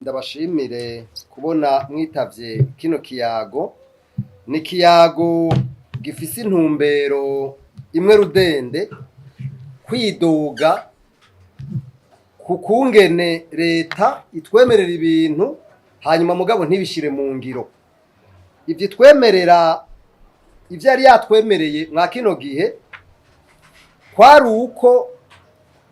Ndabashimire kubona mwitavye kino kiyago. Ni ikiyago gifise intumbero imwe rudende: kwidoga ku kungene leta itwemerera ibintu, hanyuma mugabo ntibishire mu ngiro ivyo itwemerera. Ivyo yari yatwemereye mwa kino gihe kwari uko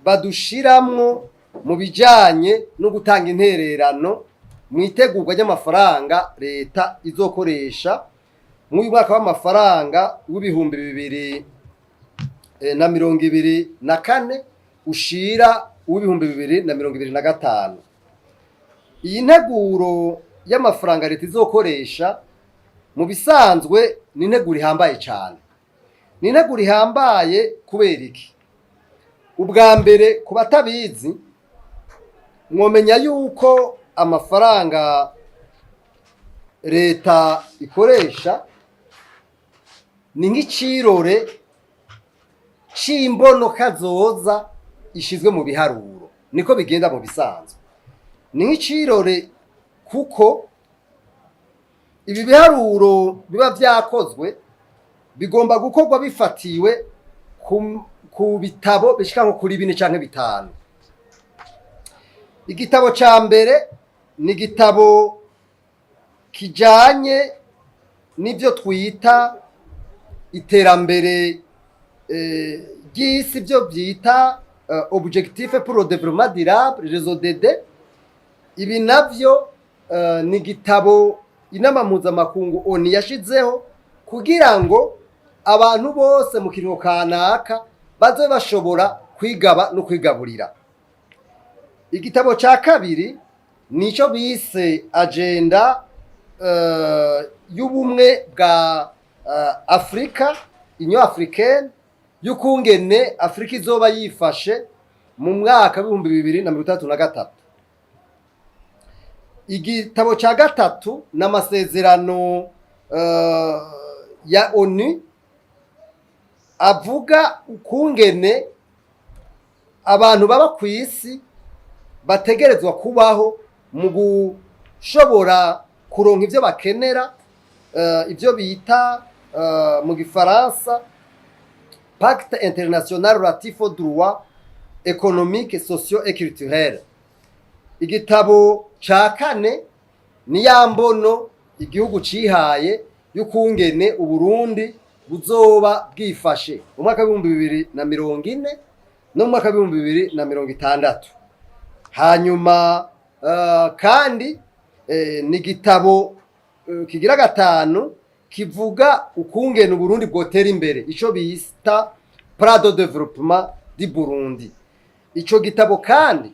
badushiramwo mu bijanye no gutanga intererano mu itegurwa ry'amafaranga leta izokoresha mw'uyu mwaka w'amafaranga w'2024 ushira uw'ibihumbi 2025. Iyi nteguro y'amafaranga leta izokoresha mu bisanzwe ni integuro ihambaye cane. Ni integuro ihambaye kubera iki? Ubwa mbere, ku batabizi, mwomenya yuko amafaranga leta ikoresha ni nk'icirore c'imbonokazoza ishizwe mu biharuro. Niko bigenda mu bisanzwe. Ni nk'icirore kuko ibi biharuro biba vyakozwe bigomba gukorwa bifatiwe ku bitabo bishika nko kuri bine canke bitanu. Igitabo ca mbere ni igitabo kijanye n'ivyo twita iterambere ry'isi, byo byita objectif pour le développement durable, les ODD. Ibi navyo ni igitabo inama mpuzamakungu ONU yashizeho kugira ngo abantu bose mu kiringo kanaka baze bashobora kwigaba no kwigaburira. Igitabo ca kabiri nico bise agenda y'ubumwe bwa Afrika, Union africaine, y'ukungene Afrika izoba yifashe mu mwaka w'2063. Igitabo ca gatatu n'amasezerano ya ONU avuga ukungene abantu baba ku isi bategerezwa kubaho mu gushobora kuronka ivyo bakenera, ivyo bita mu gifaransa Pacte international relatif aux droits économiques, sociaux et culturels. Igitabo ca kane ni ya mbono igihugu cihaye y'ukungene Uburundi buzoba bwifashe mu mwaka w'2040 no mu mwaka w'2060. Hanyuma kandi ni igitabo kigira gatanu kivuga ukungene Uburundi bwotera imbere, ico bita Plan de développement du Burundi. Ico gitabo kandi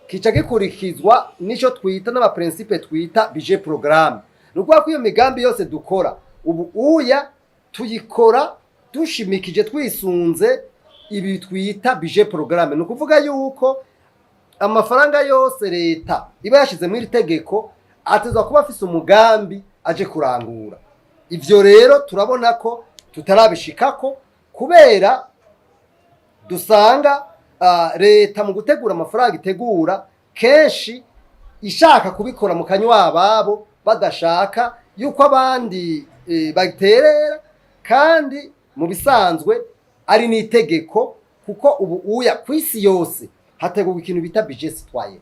kica gikurikizwa n'ico twita n'ama principes twita budget programme. Ni ukuvuga ko iyo migambi yose dukora ubu uya tuyikora dushimikije, twisunze ibi twita budget programme. Ni ukuvuga yuko amafaranga yose leta iba yashize muri iri tegeko atezwa kuba afise umugambi aje kurangura. Ivyo rero turabona ko tutarabishikako kubera dusanga leta mu gutegura amafaranga itegura kenshi ishaka kubikora mu kanywa ababo, badashaka yuko abandi baterera. Kandi mu bisanzwe ari n'itegeko, kuko ubu uya ku isi yose hategurwa ikintu bita budget citoyen.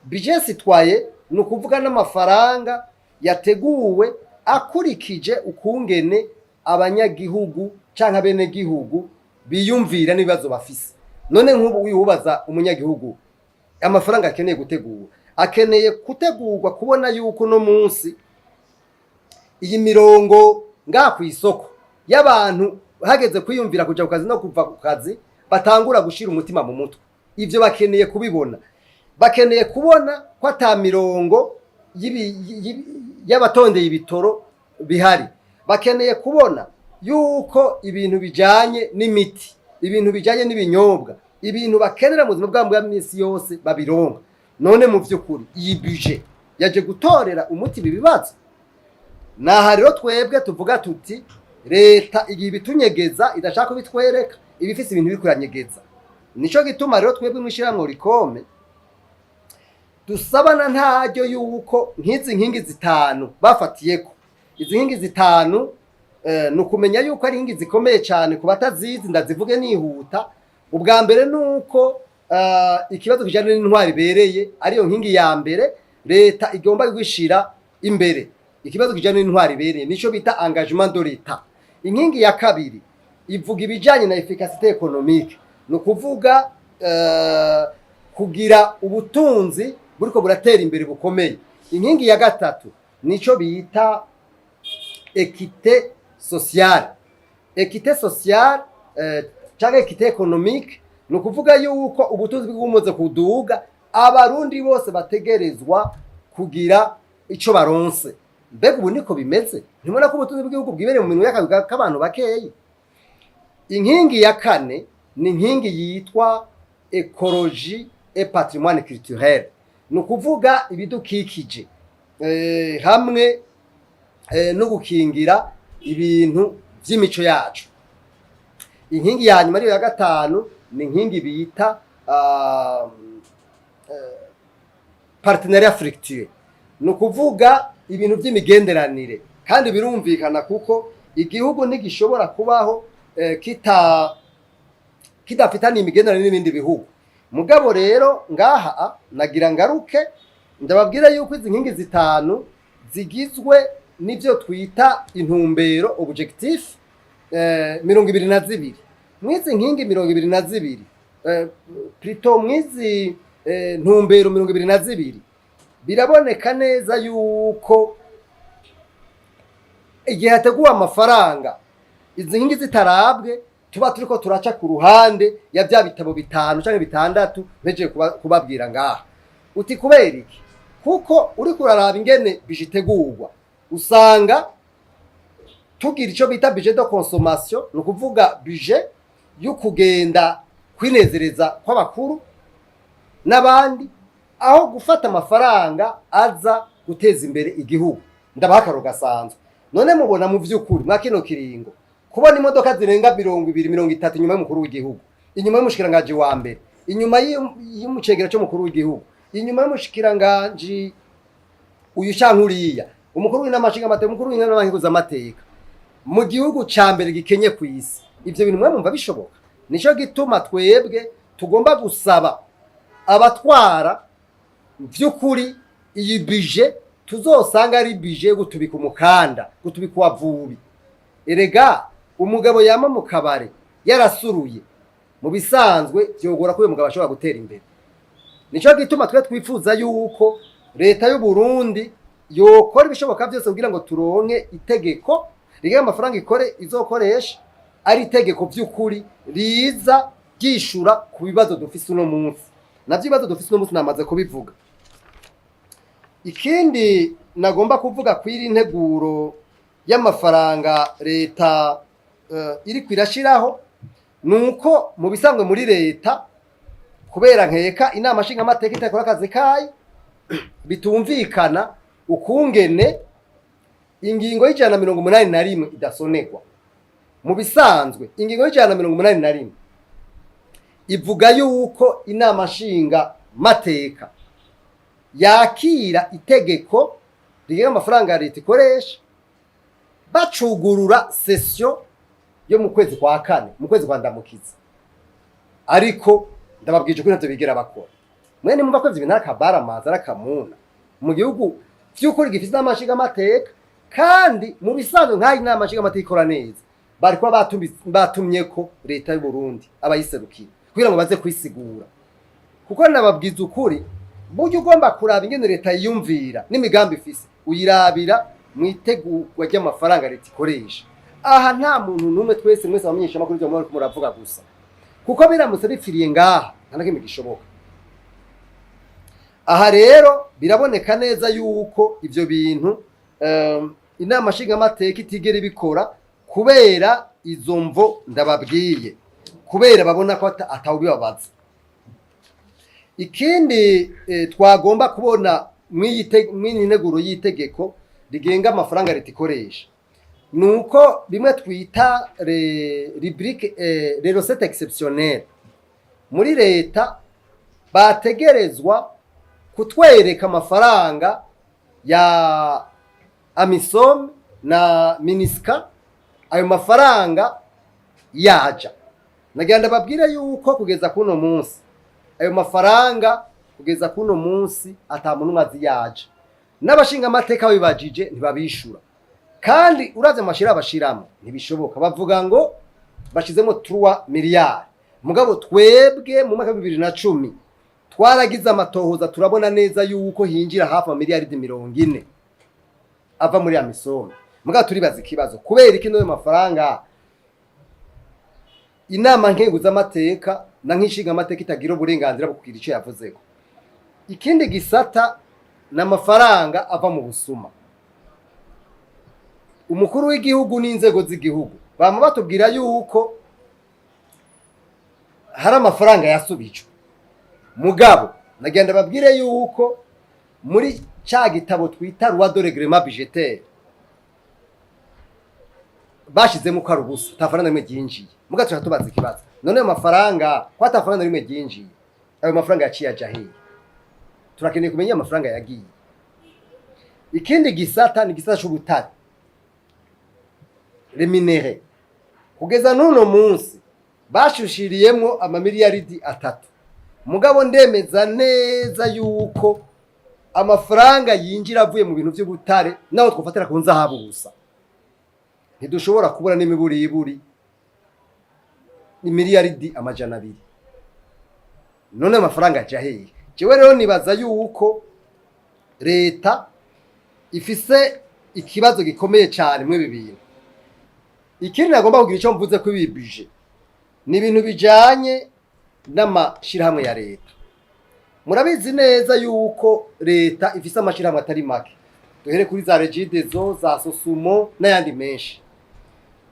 Budget citoyen ni ukuvuga n'amafaranga yateguwe akurikije ukungene abanyagihugu canke abenegihugu biyumvira n'ibibazo bafise. None nk'ubu wibaza umunyagihugu amafaranga akeneye gutegura, akeneye gutegurwa kubona yuko uno munsi iyi mirongo ngaha ku isoko y'abantu hageze kwiyumvira kuja ku kazi no kuva ku kazi batangura gushira umutima mu mutwe. Ivyo bakeneye kubibona. Bakeneye kubona ko ata mirongo y'abatondeye ibitoro bihari. Bakeneye kubona yuko ibintu bijanye n'imiti, ibintu bijanye n'ibinyobwa, ibintu bakenera mu buzima bwabo bwa misi yose babironka. None mu vy'ukuri iyi budget yaje gutorera umuti ibi bibazo? Naha rero twebwe tuvuga tuti leta igihe ibitunyegeza, idashaka kubitwereka, iba ifise ibintu biriko iranyegeza. Nico gituma rero twebwe mw'ishirahamwe Olucome Dusabana ntaryo yuko nk'izi nkingi zitanu bafatiyeko, izi nkingi zitanu, ni ukumenya yuko ari inkingi zikomeye cyane. Ku batazizi, ndazivuge nihuta. Ubwa mbere ni uko ikibazo kijyanye n'intwaro ibereye ariyo nkingi ya mbere leta igomba gushira imbere. Ikibazo kijyanye n'intwaro ibereye nico bita engagement de l'État. Inkingi ya kabiri ivuga ibijyanye na efficacité économique, ni ukuvuga kugira ubutunzi buriko buratera imbere bukomeye. Inkingi ya gatatu nico bita équité sociale. Équité sociale canke équité économique, ni ukuvuga yuko ubutunzi bw'ubumaze kuduga, Abarundi bose bategerezwa kugira ico baronse. Mbega ubu niko bimeze? Ntibona ko ubutunzi bw'igihugu bwibereye mu minwe y'akazi k'abantu bakeyi? Inkingi ya kane ni inkingi yitwa écologie et patrimoine culturel, ni ukuvuga ibidukikije hamwe no gukingira ibintu vy'imico yacu. Inkingi ya nyuma, ariyo ya gatanu, ni inkingi bita partenariat fructueux, ni ukuvuga ibintu by'imigenderanire. Kandi birumvikana, kuko igihugu ntigishobora kubaho kidafitaniye imigenderanire n'ibindi bihugu. Mugabo rero ngaha nagira ngaruke ndababwira yuko izi nkingi zitanu zigizwe n'ibyo twita intumbero, objectif, 22. Mw'izi nkingi 22, plutôt mw'izi ntumbero 22, biraboneka neza yuko igihe hateguwe amafaranga, izi nkingi zitarabwe, tuba turiko turaca ku ruhande ya bya bitabo bitanu canke bitandatu mpejeje kubabwira ngaha. Uti kubera iki? Kuko uriko uraraba ingene budget itegurwa, usanga tugira ico bita budget de consommation, ni ukuvuga budget yo kugenda kwinezereza kw'abakuru n'abandi, aho gufata amafaranga aza guteza imbere igihugu. Ndabaha akaro gasanzwe. None mubona mu vy'ukuri mwa kino kiringo kubona imodoka zirenga 20, 30 inyuma y'umukuru w'igihugu, inyuma y'umushikiranganji wa mbere, inyuma y'umucegera c'umukuru w'igihugu, inyuma y'umushikiranganji uyu canke uriya, umukuru w'inama nshingamateka, umukuru w'inama nkenguzamateka, mu gihugu ca mbere gikenye ku isi, ivyo bintu mwe mumva bishoboka? Nico gituma twebwe tugomba gusaba abatwara vy'ukuri iyi budget tuzosanga ari budget yo gutubika umukanda, gutubika uwavubi. Erega umugabo yama mu kabare yarasuruye, mu bisanzwe vyogora ko uyu mugabo ashobora gutera imbere. Nico gituma twe twifuza yuko leta y'u Burundi yokora ibishoboka byose kugira ngo turonke itegeko rigenga amafaranga ikore izokoresha, ari itegeko vy'ukuri riza ryishura ku bibazo dufise uno munsi. Navyo ibibazo dufise uno munsi namaze kubivuga. Ikindi nagomba kuvuga kw'iri nteguro y'amafaranga leta iriko irashiraho, nuko mu bisanzwe muri leta, kubera nkeka inama nshingamateka itakora akazi kayo, bitumvikana ukungene ingingo y'181 idasonegwa. Mu bisanzwe ingingo y'181 ivuga yuko inama nshinga mateka yakira itegeko rigenga amafaranga ya leta ikoresha bacugurura session yo mu kwezi kwa kane, mu kwezi kwa Ndamukiza. Ariko ndababwije ko ntavyo bigera bakora. Mwene mumva ko ivyo bintu ari akabaramaza, ari akamuna mu gihugu vy'ukuri gifise inama nshingamateka. Kandi mu bisanzwe nk'ayo inama nshingamateka ikora neza, bari kuba batumye ko leta y'u Burundi abayiserukira kugira ngo baze kwisigura. Kuko nababwiza ukuri, burya ugomba kuraba ingene leta yiyumvira n'imigambi ifise, uyirabira mu itegurwa ry'amafaranga leta ikoresha. Aha nta muntu n'umwe, twese mwese abamenyesha amakuru, ivyo muriko muravuga gusa, kuko biramutse bipfiriye ngaha nta na kimwe gishoboka. Aha rero biraboneka neza yuko ivyo bintu inama nshingamateka itigera ibikora kubera izo mvo ndababwiye, kubera babona ko atawubibabaza. Ikindi twagomba kubona mw'iyi nteguro y'itegeko rigenga amafaranga leta ikoresha, nuko bimwe twita rubrique les recettes exceptionnelles muri leta bategerezwa. Kutwereka amafaranga ya AMISOM na MINUSCA, ayo mafaranga yaja. Nagira ndababwire yuko kugeza kuno munsi ayo mafaranga, kugeza kuno munsi, ata muntu azi yaja. N'abashinga amateka babibajije ntibabishura. Kandi uravye amashira bashiramo, ntibishoboka. Bavuga ngo bashizemo 3 miliyari, mugabo twebwe mu mwaka wa 2010 twaragize amatohoza, turabona neza yuko hinjira hafi amiliyaridi 40 ava muri AMISOM. Mugabo turibaza ikibazo: kubera iki n'ayo mafaranga inama nkenguzamateka na nk'inshinga amateka itagira uburenganzira bwo kugira ico yavuzeko? Ikindi gisata ni amafaranga ava mu busuma. Umukuru w'igihugu n'inzego z'igihugu bama batubwira yuko hari amafaranga yasubijwe, mugabo nagenda babwire yuko muri ca gitabo twita loi de règlement budgétaire bashizemo ko ari ubusa, ata faranga rimwe ryinjiye. Mugabo tuca tubaza ikibazo: none ayo mafaranga, ko ata faranga rimwe ryinjiye, ayo mafaranga yaciye aja hehe? Turakeneye kumenya amafaranga yagiye. Ikindi gisata ni igisata c'ubutare, les minerais. Kugeza n'uno munsi bashushiriyemwo amamiliyaridi 3, mugabo ndemeza neza yuko amafaranga yinjira avuye mu bintu by'ubutare, naho twofatira ku nzahabu gusa, ntidushobora kubura n'imiburiburi imiliyaridi 200. None amafaranga aja hehe? Jewe rero nibaza yuko leta ifise ikibazo gikomeye cyane muri ibi bintu. Ikindi nagomba kugira icyo mvuze ko ibi budget ni ibintu bijanye n'amashirahamwe ya leta. Murabizi neza yuko leta ifise amashirahamwe atari make, duhere kuri za REGIDESO, za SOSUMO n'ayandi menshi.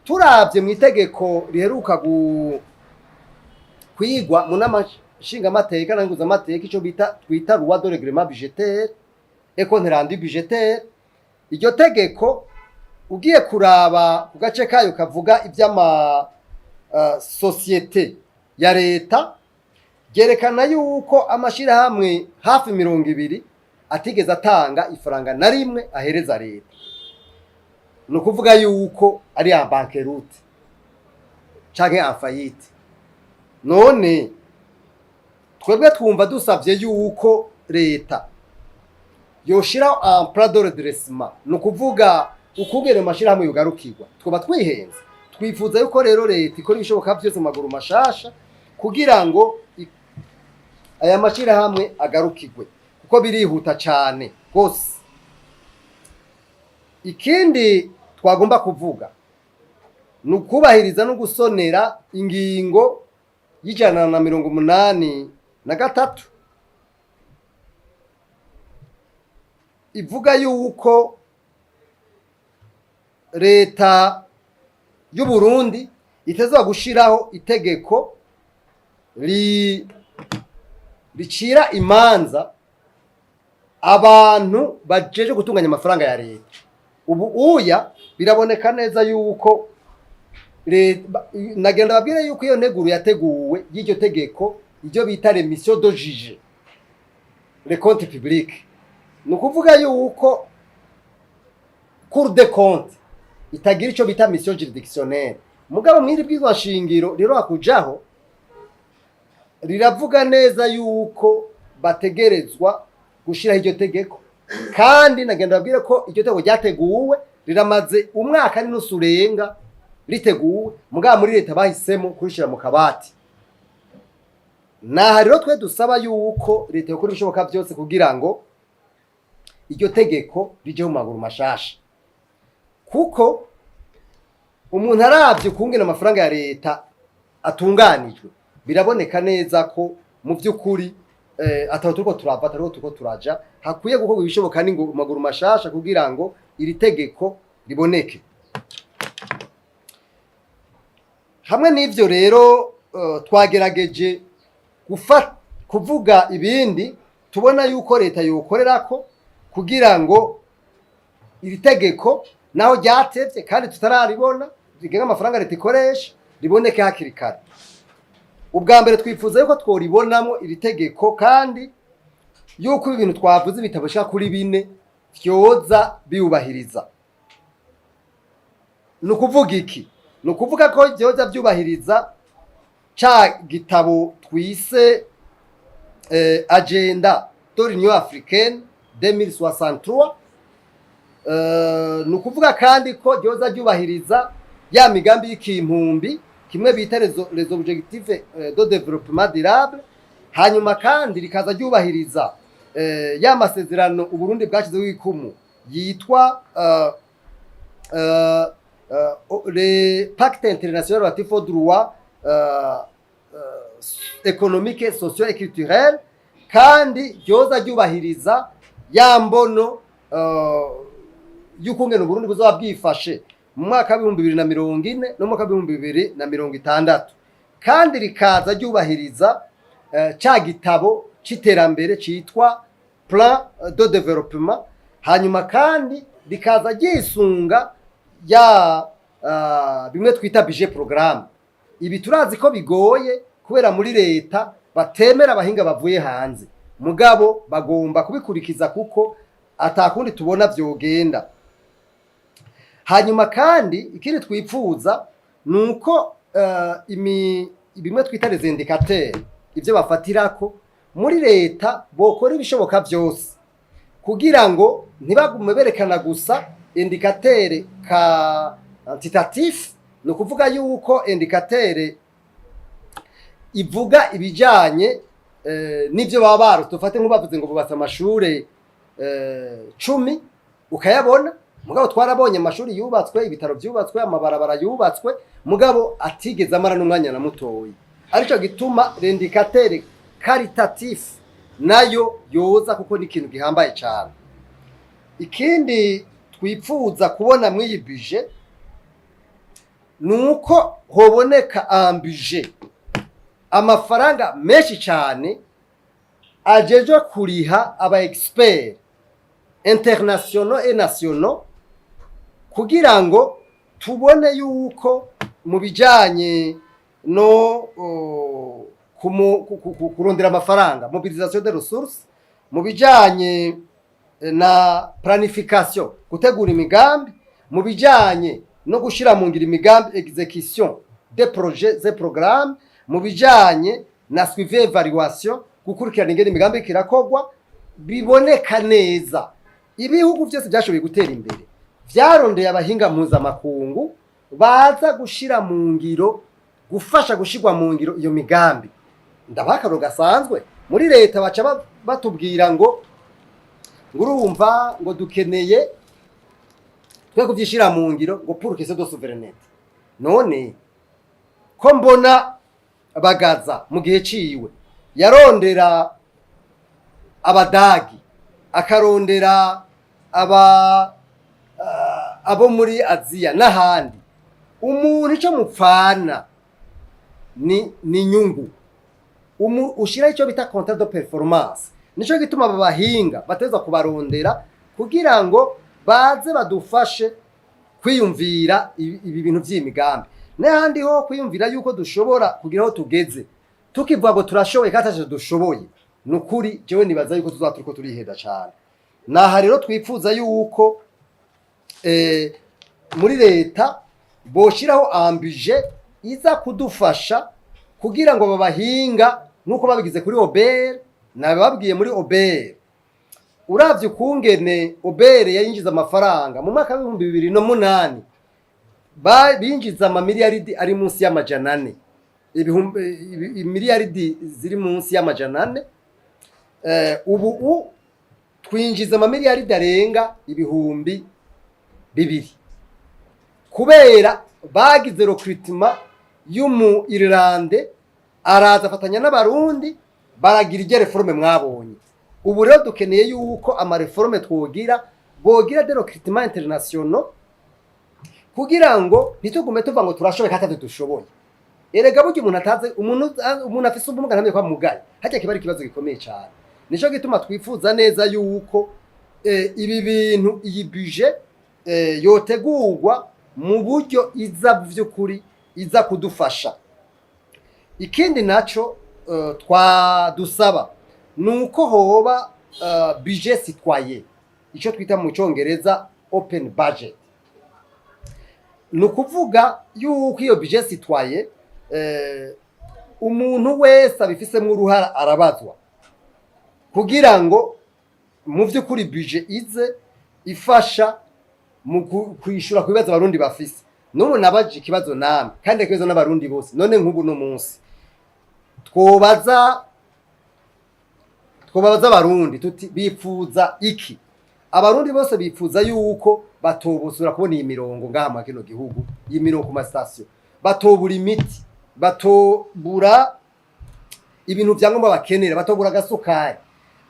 Turavye mu itegeko riheruka kwigwa mu nama nshingamateka na nkenguzamateka, ico bita twita loi de règlement budgétaire et compte rendu budgétaire, iryo tegeko ugiye kuraba ku gace kayo kavuga iby'ama sociétés ya leta, ryerekana yuko amashirahamwe hafi 20 atigeze atanga ifaranga na rimwe ahereza leta. Ni ukuvuga yuko ari en banqueroute canke en faillite. None twebwe twumva dusavye yuko leta yoshiraho un plan de redressement, ni ukuvuga ukungene amashirahamwe yugarukirwa, twaba twihenze? Twifuza yuko rero leta ikora ibishoboka vyose mu maguru mashasha kugira ngo aya mashirahamwe agarukirwe, kuko birihuta cane gose. Ikindi twagomba kuvuga ni ukubahiriza no gusonera ingingo y'183 ivuga yuko leta y'u Burundi itezwa gushiraho itegeko ricira imanza abantu bajeje gutunganya amafaranga ya leta. Ubu uya biraboneka neza yuko nagenda babwire yuko iyo nteguro yateguwe y'iryo tegeko, iryo bita les missions de juger les comptes publics, ni ukuvuga yuko Cour des comptes itagira ico bita mission juridictionnelle. Mugabo mw'iri bwizwa shingiro rero hakujaho riravuga neza yuko bategerezwa gushiraho iryo tegeko. Kandi nagenda babwire ko iryo tegeko ryateguwe, riramaze umwaka n'inusu urenga riteguwe, mugabo muri leta bahisemo kurishira mu kabati. Naha rero twe dusaba yuko leta yokora ibishoboka byose kugira ngo iryo tegeko rijeho mu maguru mashasha, kuko umuntu aravye ukungene amafaranga ya leta atunganijwe, biraboneka neza ko mu by'ukuri ataho turiko turava, atariho turiko turaja. Hakwiye gukorwa ibishoboka ni ngo maguru mashasha kugira ngo iri tegeko riboneke. Hamwe n'ivyo rero, twagerageje kuvuga ibindi tubona yuko leta yokorerako kugira ngo iri tegeko, naho ryatevye kandi tutararibona, rigenga amafaranga leta ikoresha, riboneke hakiri kare. Ubwa mbere twifuza yuko tworibonamo iri tegeko, kandi yuko ibi bintu twavuze, ibitabo bishika kuri bine, vyoza biwubahiriza. Ni ukuvuga iki? Ni ukuvuga ko vyoza vyubahiriza ca gitabo twise Agenda de l'Union africaine 2063. Ni ukuvuga kandi ko ryoza ryubahiriza ya migambi y'ikimpumbi kimwe bita les objectifs de développement durable. Hanyuma kandi rikaza ryubahiriza ya masezerano Uburundi bwashyizeho ikumu yitwa le Pacte international relatif aux droits économiques, sociaux et culturels. Kandi ryoza ryubahiriza ya mbono y'ukungene Uburundi buzoba bwifashe mu mwaka w'2040 no mu mwaka w'2060. Kandi rikaza ryubahiriza ca gitabo c'iterambere citwa Plan de développement. Hanyuma kandi rikaza ryisunga ya bimwe twita budget programme. Ibi turazi ko bigoye kubera muri leta batemera abahinga bavuye hanze, mugabo bagomba kubikurikiza kuko atakundi tubona vyogenda. Hanyuma kandi ikindi twipfuza ni uko bimwe twita les indicateurs, ibyo bafatirako muri leta, bokora ibishoboka vyose kugira ngo ntibagume berekana gusa indicateur quantitatif. Ni ukuvuga yuko indicateur ivuga ibijanye n'ivyo baba barose, dufate nk'ubavuze ngo bubatse amashure 10, ukayabona, mugabo twarabonye amashuri yubatswe, ibitaro vyubatswe, amabarabara yubatswe, mugabo atigeze amara n'umwanya na mutoyi. Arico gituma l'indicateur qualitatif nayo yoza, kuko ni ikintu gihambaye cane. Ikindi twipfuza kubona mw'iyi budget ni uko hoboneka un budget, amafaranga menshi cyane ajejwe kuriha aba experts internationaux et nationaux, kugira ngo tubone yuko mu bijanye no kurondera amafaranga, mobilisation de ressources, mu bijanye na planification, gutegura imigambi, mu bijanye no gushira mu ngiro imigambi, exécution des projets et programmes, mu bijanye na suivi évaluation, gukurikirana ingene imigambi iriko irakorwa, biboneka neza. Ibihugu byose byashoboye gutera imbere vyarondeye abahinga mpuzamakungu baza gushira mu ngiro, gufasha gushirwa mu ngiro iyo migambi. Ndabaha akarorero gasanzwe: muri leta baca batubwira ngo urumva ngo dukeneye twe kuvyishira mu ngiro ngo pour question de souveraineté. None ko mbona Bagaza mu gihe ciwe yarondera Abadagi, akarondera abo muri Aziya n'ahandi, umuntu ico mupfana ni inyungu, ushiraho icyo bita contrat de performance. Nico gituma aba bahinga bateza kubarondera kugira ngo baze badufashe kwiyumvira ibi bintu vy'imigambi. N'ahandi ho kwiyumvira yuko dushobora kugira aho tugeze, tukivuga ngo turashoboye kandi ataco dushoboye, ni ukuri jewe nibaza yuko tuzaba turiko turihenda cane. Naha rero twipfuza yuko muri leta boshiraho un budget iza kudufasha kugira ngo babahinga, nk'uko babigize kuri OBR. Nababwiye muri OBR, uravye ukungene OBR yayinjiza amafaranga mu mwaka w'2008, binjiza amamiliyaridi ari munsi y'400, ibihumbi miliyaridi ziri munsi y'400. Ubu twinjiza amamiliyaridi arenga 2000, kubera bagize recrutement y'umu Irlande, araza afatanya n'Abarundi, baragira irya réforme mwabonye. Ubu rero dukeneye yuko ama réformes twogira, bogira des recrutements internationaux, kugira ngo ntitugume tuva ngo turashoboye kandi atavyo dushoboye. Erega burya umuntu atazi, umuntu afise ubumuga ntamenye ko amugaye, harya kiba ari ikibazo gikomeye cyane. Nico gituma twifuza neza yuko ibi bintu, iyi budget yotegurwa mu buryo iza vy'ukuri iza kudufasha. Ikindi naco twadusaba ni uko hoba budget citoyen, icyo twita mu Cyongereza open budget. Ni ukuvuga yuko iyo budget citoyen, umuntu wese abifisemo uruhara arabazwa, kugira ngo mu by'ukuri budget ize ifasha mu kwishura ku bibazo Abarundi bafise. N'ubu nabaje ikibazo namwe, kandi ikibazo n'Abarundi bose. None nk'ubu no munsi twobaza Abarundi tuti: "Bipfuza iki?" Abarundi bose bipfuza yuko batobusura kubona iyi mirongo ngaha mu kino gihugu, iyi mirongo ku masitasiyo, batobura imiti, batobura ibintu vyangombwa bakenera, batobura agasukari.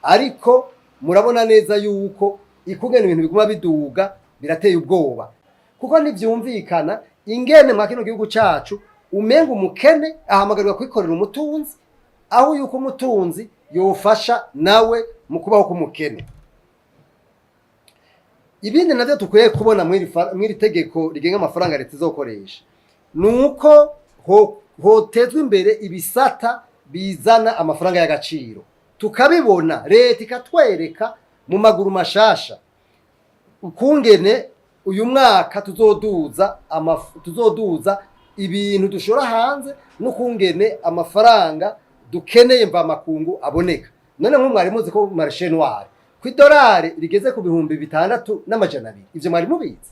Ariko murabona neza yuko ikungene ibintu biguma biduga birateye ubwoba, kuko ntivyumvikana ingene mwa kino gihugu cacu umenga umukene ahamagarirwa kwikorera umutunzi, aho yuko umutunzi yofasha nawe mu kubaho k'umukene. Ibindi navyo dukwiye kubona mw'iri tegeko rigenga amafaranga leta izokoresha ni uko hotezwa imbere ibisata bizana amafaranga y'agaciro, tukabibona, leta ikatwereka mu maguru mashasha ukungene uyu mwaka tuzoduza ibintu dushora hanze, n'ukungene amafaranga dukeneye mvamakungu aboneka. None nk'ubu mwari muzi ko marché noir ku idolari rigeze ku 6200? Ivyo mwari mubizi?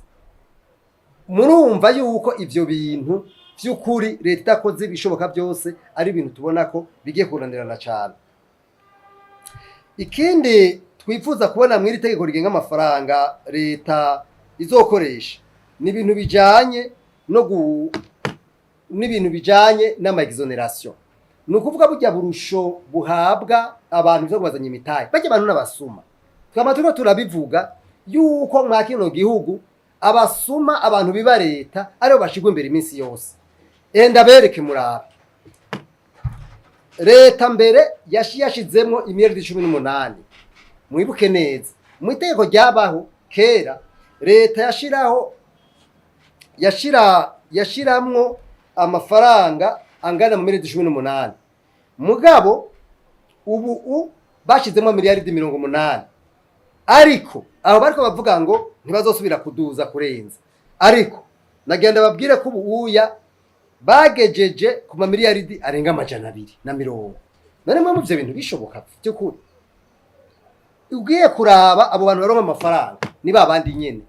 Murumva yuko ivyo bintu vy'ukuri leta idakoze ibishoboka byose ari ibintu tubona ko bigiye kunanirana cane. Ikindi twifuza kubona mw'iri tegeko rigenga amafaranga leta izokoresha ni ibintu bijanye no gu n'ibintu bijanye n'ama exonération. Ni ukuvuga burya burusho buhabwa abantu vyo kubazanya imitahe, barya abantu n'abasuma. Twama turiko turabivuga yuko mwa kino gihugu abasuma, abantu biba leta, aribo bashigwa imbere iminsi yose. Enda bereke, murabe, leta mbere yashizemwo imiliyaridi 18. Mwibuke neza, mu itegeko ryabaho kera, leta yashiraho yashiramwo amafaranga angana mu miliyaridi 18, mugabo ubu bashizemo miliyaridi 80. Ariko aho bariko bavuga ngo ntibazosubira kuduza kurenza, ariko nagenda babwire ko ubu uya bagejeje ku mamiliyaridi arenga 240. None mwe ivyo bintu bishoboka by'ukuri? Ugiye kuraba, abo bantu baronka amafaranga ni ba bandi nyene,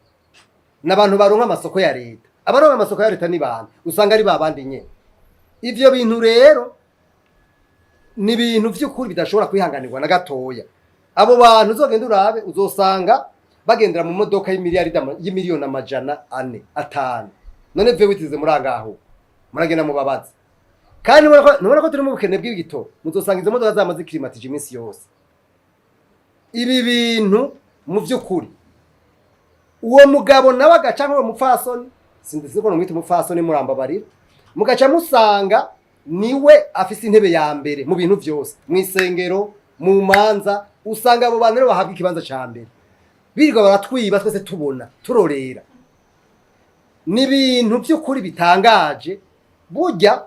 n'abantu baronka amasoko ya leta. Abaronka amasoko ya leta ni bande? Usanga ari ba bandi nyene. Ivyo bintu rero ni ibintu vy'ukuri bidashobora kwihanganirwa na gatoya. Abo bantu uzogenda urabe, uzosanga bagendera mu modoka y'imiliyaridi y'imiliyoni 400, 500. None vyo witize muri angaho, muragenda mubabaza. Kandi ntubona ko turi mu bukene bw'ibitoro? Muzosanga izo modoka zama zikirimatije iminsi yose. Ibi bintu mu vy'ukuri, uwo mugabo nawe agaca nk'uwo mupfasoni, sinzi ko nomwita umupfasoni, murambabarira, mugaca musanga niwe afise intebe ya mbere mu bintu vyose, mw'isengero, mu manza. Usanga abo bantu rero bahabwa ikibanza ca mbere, birirwa baratwiba twese tubona, turorera. Ni ibintu by'ukuri bitangaje. Burya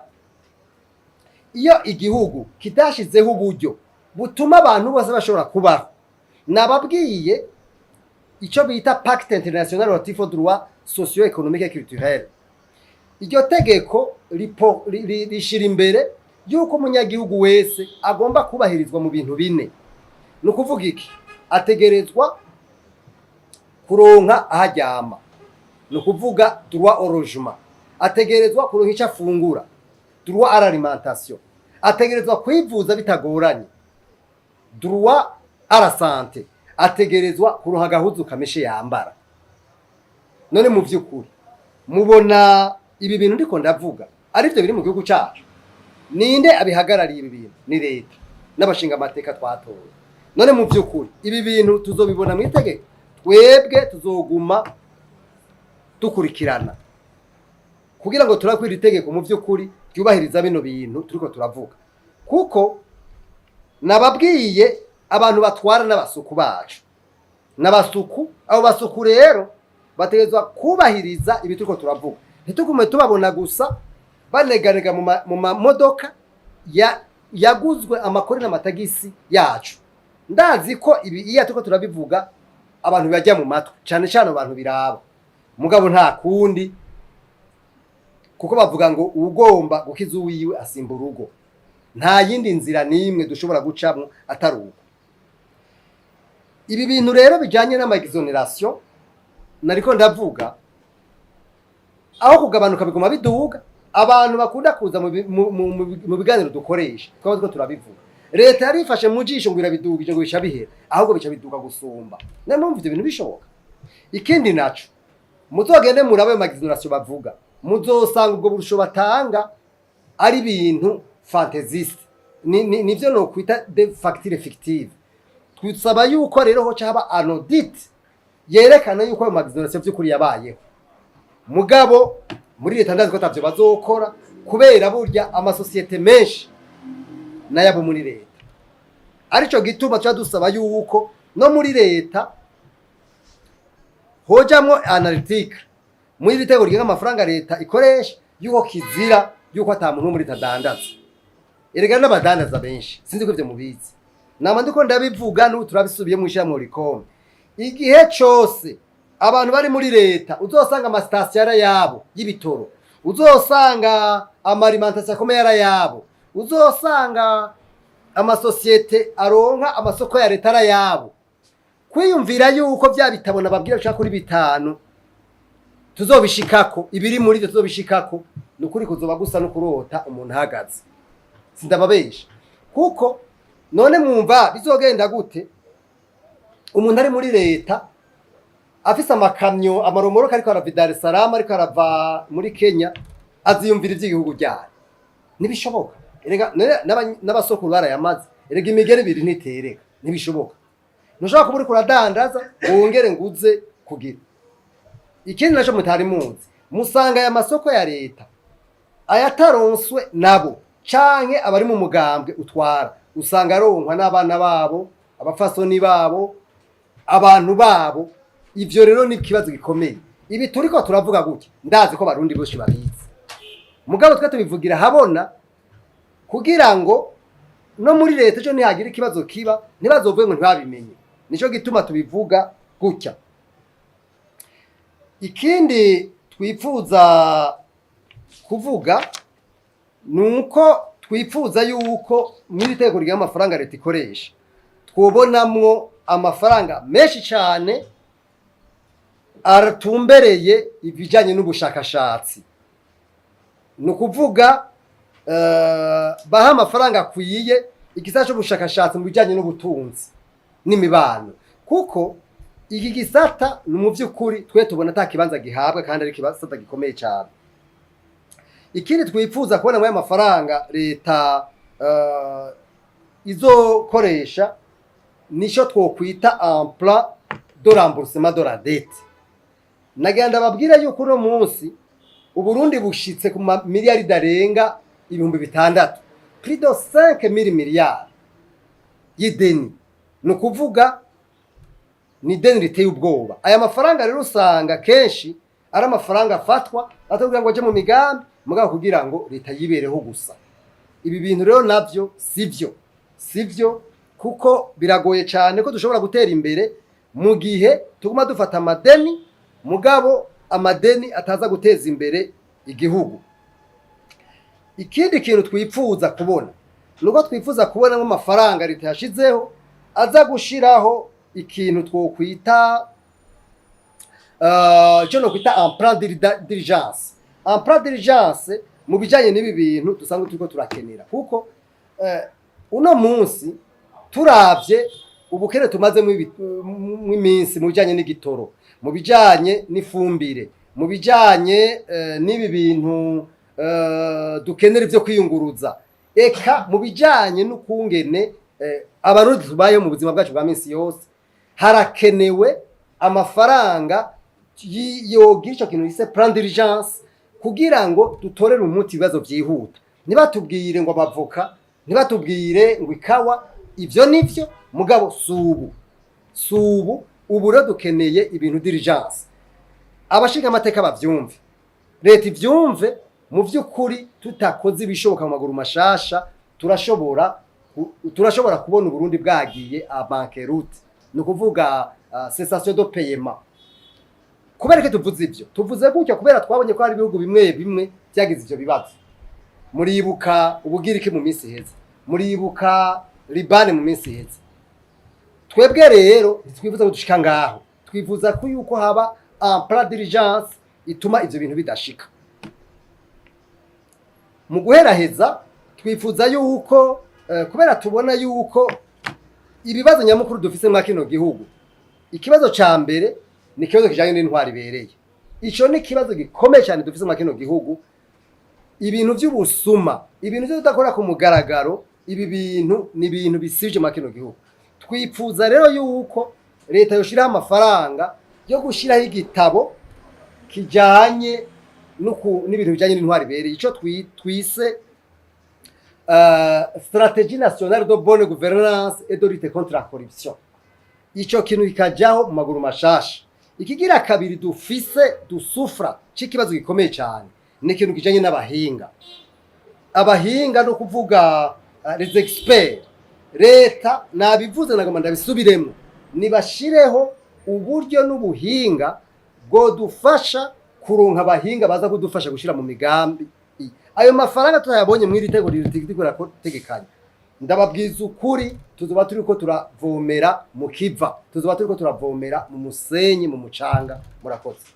iyo igihugu kitashizeho uburyo butuma abantu bose bashobora kubaho, nababwiye icyo bita Pacte international relatif aux droits socio-économiques et culturels. Iryo tegeko rishira imbere yuko umunyagihugu wese agomba kubahirizwa mu bintu bine. Ni ukuvuga iki? Ategerezwa kuronka aho aryama, ni ukuvuga droit au logement. Ategerezwa kuronka icyo afungura, droit à l'alimentation. Ategerezwa kwivuza bitagoranye, droit à la santé. Ategerezwa kuronka agahuzu kameshe yambara. None mu vy'ukuri mubona ibi bintu ndiko ndavuga arivyo biri mu gihugu cacu? Ninde abihagarariye ibi bintu? Ni leta n'abashinga amateka twatoye. None mu vy'ukuri ibi bintu tuzobibona mu itegeko? Twebwe tuzoguma dukurikirana kugira ngo turakwira itegeko mu vy'ukuri ryubahiriza bino bintu turiko turavuga, kuko nababwiye, abantu batwara n'abasuku bacu n'abasuku. Abo basuku rero bategerezwa kubahiriza ibi turiko turavuga, ntitugume tubabona gusa baneganega mu mamodoka yaguzwe amakori n'amatagisi yacu. Ndazi ko ibi iyo turiko turabivuga abantu bibajya mu matwi, cane cane abantu biraba, mugabo nta kundi, kuko bavuga ngo uwugomba gukiza uwiwe asimba urugo. Nta yindi nzira n'imwe dushobora gucamwo atari uko. Ibi bintu rero bijanye n'ama exonérations nariko ndavuga, aho kugabanuka biguma biduga. Abantu bakunda kuza mu biganiro dukoresha, twaba turiko turabivuga, leta yarifashe mu jisho ngo irabidugije, ngo bica bihera, ahubwo bica biduga gusumba. Niyo mpamvu ivyo bintu bishoboka. Ikindi naco, muzogende murabe ayo ma exonérations bavuga, muzosanga ubwo burusho batanga ari ibintu fantaisistes, nivyo nokwita des factures fictives. Twisaba yuko rero hoca haba un audit yerekana yuko ayo ma exonérations vy'ukuri yabayeho. Mugabo muri leta ndazi ko atavyo bazokora, kubera burya amasosiyete menshi n'ayabo muri leta. Arico gituma tuba dusaba yuko no muri leta hojamwo analytique muri iri tegeko rigenga amafaranga leta ikoresha, yuko kizira yuko ata muntu wo muri leta adandaza. Erega n'abadandaza benshi, sinzi ko ivyo mubizi, nama ndiko ndabivuga, n'ubu turabisubiye mu ishyirahamwe Olucome. Igihe cose abantu bari muri leta uzosanga amasitasiyo ari ayabo y'ibitoro, uzosanga ama alimentations akomeye ari ayabo, uzosanga amasosiyete aronka amasoko ya leta ari ayabo. Kwiyumvira yuko bya bitabo nababwira bishaka kuri bitanu tuzobishikako, ibiri muri byo tuzobishikako, ni ukuri kuzoba gusa no kurota umuntu ahagaze. Sindababesha, kuko none mwumva bizogenda gute umuntu ari muri leta afise amakamyo, amaromoroka, ariko arava i Dar es Salaam, ariko arava muri Kenya, aziyumvira ivy'igihugu ryayo? Ntibishoboka. Erega none n'abasokuru barayamaze. Erega imigeri ibiri ntitereka, ntibishoboka. Ntushobora kuba uriko uradandaza wongere nguze kugira ikindi naco mutari muzi. Musanga aya masoko ya leta ayataronswe nabo canke abari mu mugambwe utwara, usanga aronkwa n'abana babo, abafasoni babo, abantu babo. Ivyo rero ni ikibazo gikomeye. Ibi turiko turavuga gutya, ndazi ko Barundi bose babizi, mugabo twe tubivugira habona kugira ngo no muri leta ejo nihagira ikibazo kiba ntibazovuge ngo ntibabimenye. Nico gituma tubivuga gutya. Ikindi twifuza kuvuga ni uko twifuza yuko mw'iri tegeko rigenga amafaranga leta ikoresha twobonamwo amafaranga menshi cyane atumbereye ibijyanye n'ubushakashatsi. Ni ukuvuga baha amafaranga akwiye igisata cy'ubushakashatsi mu bijyanye n'ubutunzi n'imibano, kuko iki gisata ni mu by'ukuri twe tubona ata kibanza gihabwa kandi ari igisata gikomeye cyane. Ikindi twifuza kubona muri aya mafaranga leta izokoresha nico twokwita un plan de remboursement de la dette. Nagira ndababwira yuko uno munsi Uburundi bushitse ku miliyaridi arenga 6000, plus de 5000 miliyari y'ideni. Ni ukuvuga ni ideni riteye ubwoba. Aya mafaranga rero usanga kenshi ari amafaranga afatwa atari ngo aje mu migambi, mugabo kugira ngo leta yibereho gusa. Ibi bintu rero navyo sivyo, sivyo, kuko biragoye cyane ko dushobora gutera imbere mu gihe tuguma dufata amadeni, mugabo amadeni ataza guteza imbere igihugu. Ikindi kintu twipfuza kubona nuko twifuza kubonamo amafaranga leta yashizeho aza gushiraho ikintu twokwita icyo nokwita un plan d'urgence, un plan d'urgence mu bijanye n'ibi bintu dusanzwe turiko turakenera, kuko uno munsi turavye ubukene tumazemo iminsi mu bijanye n'igitoro, mu bijanye n'ifumbire, mu bijanye n'ibi bintu dukenera ivyo kwiyunguruza, eka mu bijanye n'ukungene Abarundi tubayeho mu buzima bwacu bwa minsi yose, harakenewe amafaranga yogira ico kintu yise plan d'urgence kugira ngo dutorere umuti ibibazo vyihuta. Ntibatubwire ngo abavoka, ntibatubwire ngo ikawa, ivyo nivyo, mugabo subu subu. Ubu rero dukeneye ibintu d'urgence. Abashinga amateka bavyumve, leta ivyumve. Mu vy'ukuri tutakoze ibishoboka mu maguru mashasha turashobora. Turashobora kubona Uburundi bwagiye en banqueroute, ni ukuvuga cessation de paiement. Kubera ko tuvuze ivyo, tuvuze gutyo kubera twabonye ko hari ibihugu bimwe bimwe byagize ivyo bibazo. Muribuka Ubugiriki mu minsi iheze, muribuka Libani mu minsi iheze. Twebwe rero ntitwifuza ko dushika ngaho, twifuza ko yuko haba un plan d'urgence ituma ivyo bintu bidashika. Mu guheraheza, twifuza yuko kubera tubona yuko ibibazo nyamukuru dufise mwa kino gihugu, ikibazo ca mbere ni ikibazo kijanye n'intwaro ibereye. Ico ni ikibazo gikomeye cyane dufise mwa kino gihugu. Ibintu vy'ubusuma, ibintu vyo kudakora ku mugaragaro, ibi bintu ni ibintu bisivye mwa kino gihugu. Twipfuza rero yuko leta yoshiraho amafaranga yo gushiraho igitabo kijanye n'ibintu bijanye n'intwaro ibereye, ico twise stratégie nationale de bonne gouvernance et de lutte contre la corruption. Ico kintu kikajaho mu maguru mashasha. Ikigira kabiri dufise dusufra c'ikibazo gikomeye cyane ni ikintu kijanye n'abahinga. Abahinga no kuvuga les experts. Leta nabivuze, nagomba ndabisubiremo, nibashireho uburyo n'ubuhinga bwodufasha kuronka abahinga baza kudufasha gushira mu migambi. Ayo mafaranga tutayabonye mw'iri tegeko ririko rirategekanya, ndababwiza ukuri, tuzoba turiko turavomera mu kiva, tuzoba turiko turavomera mu musenyi, mu mucanga. Murakoze.